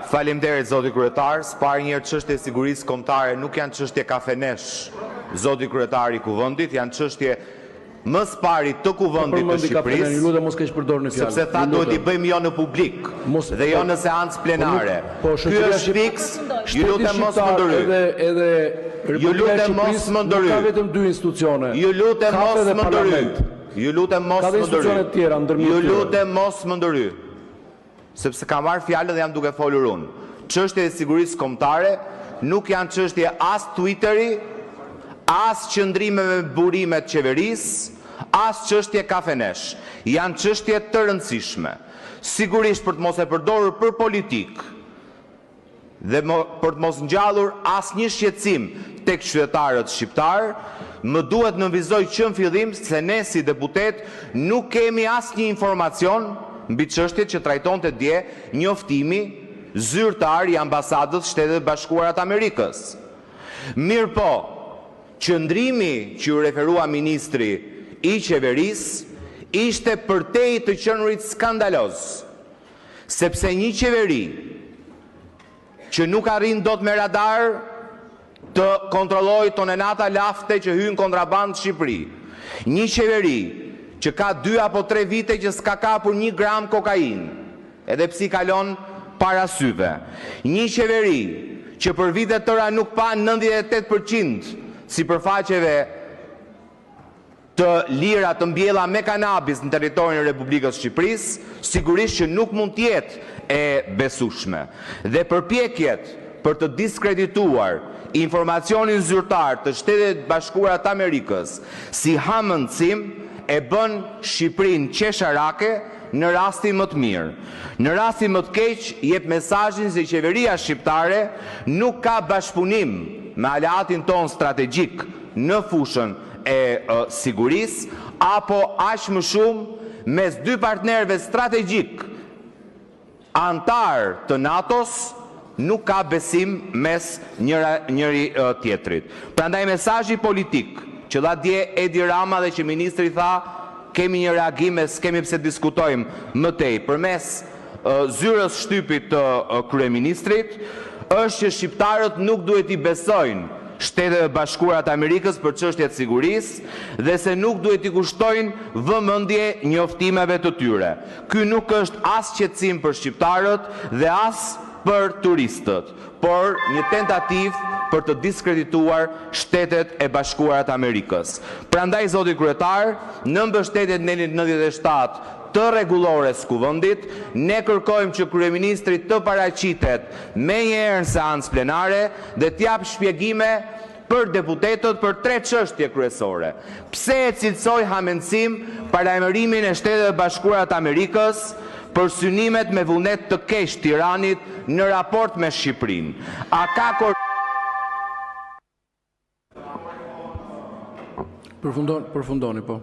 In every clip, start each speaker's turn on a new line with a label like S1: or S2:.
S1: Faleminderit, zoti Kryetar! Së pari, njëherë, çështjet e sigurisë kombëtare nuk janë çështje kafenesh, zoti Kryetar i Kuvendit, janë çështje më së pari të Kuvendit të Shqipërisë.
S2: Ju lutem, mos keqpërdorni fjalën!
S1: Sepse tha duhet t'i bëjmë jo në publik dhe jo në seancë plenare.
S2: Po,
S1: Ky është fiks, ju lutem mos më ndërhyj.
S2: Edhe
S1: Ju lutem mos më ndërhyj.
S2: Nuk ka vetëm dy institucione.
S1: Ju lutem mos më ndërhyj. Ju lutem mos më
S2: ndërhyj. Ka institucione të tjera ndërmjet
S1: Ju lutem mos më ndërhyj. Sepse kam marrë fjalën dhe jam duke folur unë. Çështjet e sigurisë kombëtare nuk janë çështje as Twitter-i, as qëndrimeve me burime të qeverisë, as çështje kafenesh. Janë çështje të rëndësishme. Sigurisht për të mos e përdorur për politikë dhe për të mos ngjallur asnjë shqetësim tek qytetarët shqiptarë, më duhet të nënvizoj që në fillim se ne si deputetë nuk kemi asnjë informacion mbi çështjet që trajtonte dje njoftimi zyrtar i Ambasadës së Shteteve të Bashkuara të Amerikës. Mirëpo, qëndrimi që iu referua ministri i qeverisë ishte përtej të qenurit skandaloz, sepse një qeveri që nuk arrin dot me radar të kontrollojë tonelata nafte që hyjnë kontrabandë në Shqipëri, një qeveri që ka 2 apo 3 vite që s'ka kapur 1 gram kokainë, edhe pse i kalon para syve, një qeveri që për vite të tëra nuk pa 98% sipërfaqeve të lira të mbjella me kanabis në territorin e Republikës së Shqipërisë, sigurisht që nuk mund të jetë e besueshme. Dhe përpjekjet për të diskredituar informacionin zyrtar të Shteteve të Bashkuara të Amerikës si hamendësim e bën Shqipërinë qesharake në rastin më të mirë. Në rastin më të keq jep mesazhin se qeveria shqiptare nuk ka bashkëpunim me aleatin tonë strategjik në fushën e sigurisë apo aq më shumë mes dy partnerëve strategjikë anëtarë të NATO-s nuk ka besim mes njëri-tjetrit. Prandaj mesazhi politik që dha dje Edi Rama dhe që ministri tha kemi një reagim e s'kemi pse diskutojmë më tej përmes zyrës së shtypit të kryeministrit është që shqiptarët nuk duhet t'i besojnë Shteteve të Bashkuara të Amerikës për çështje të sigurisë dhe se nuk duhet t'i kushtojnë vëmendje njoftimeve të tyre. Ky nuk është as shqetësim për shqiptarët dhe as për turistët, por një tentativë për të diskredituar Shtetet e Bashkuara të Amerikës. Prandaj, zoti Kryetar, në mbështetje të nenit 97 të Rregullores së Kuvendit, ne kërkojmë që kryeministri të paraqitet menjëherë në seancë plenare dhe të japë shpjegime për deputetët për tre çështje kryesore. Pse e cilësoi hamendësim paralajmërimin e Shteteve të Bashkuara të Amerikës për synimet me vullnet të keq të Iranit në raport me Shqipërinë? A ka
S2: Përfundoni, po.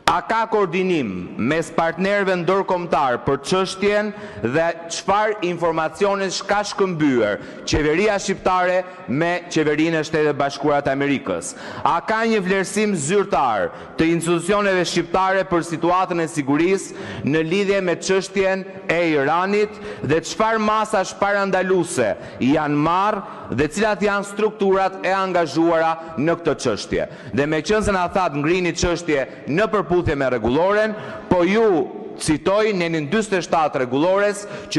S1: A ka koordinim mes partnerëve ndërkombëtarë për çështjen dhe çfarë informacionesh ka shkëmbyer qeveria shqiptare me qeverinë e Shteteve të Bashkuara të Amerikës? A ka një vlerësim zyrtar të institucioneve shqiptare për situatën e sigurisë në lidhje me çështjen e Iranit dhe çfarë masash parandaluese janë marrë dhe cilat janë strukturat e angazhuara në këtë çështje? Dhe meqenëse na thatë ngrini çështje në përputhje me Rregulloren, po ju citoj nenin 47 të Rregullores që.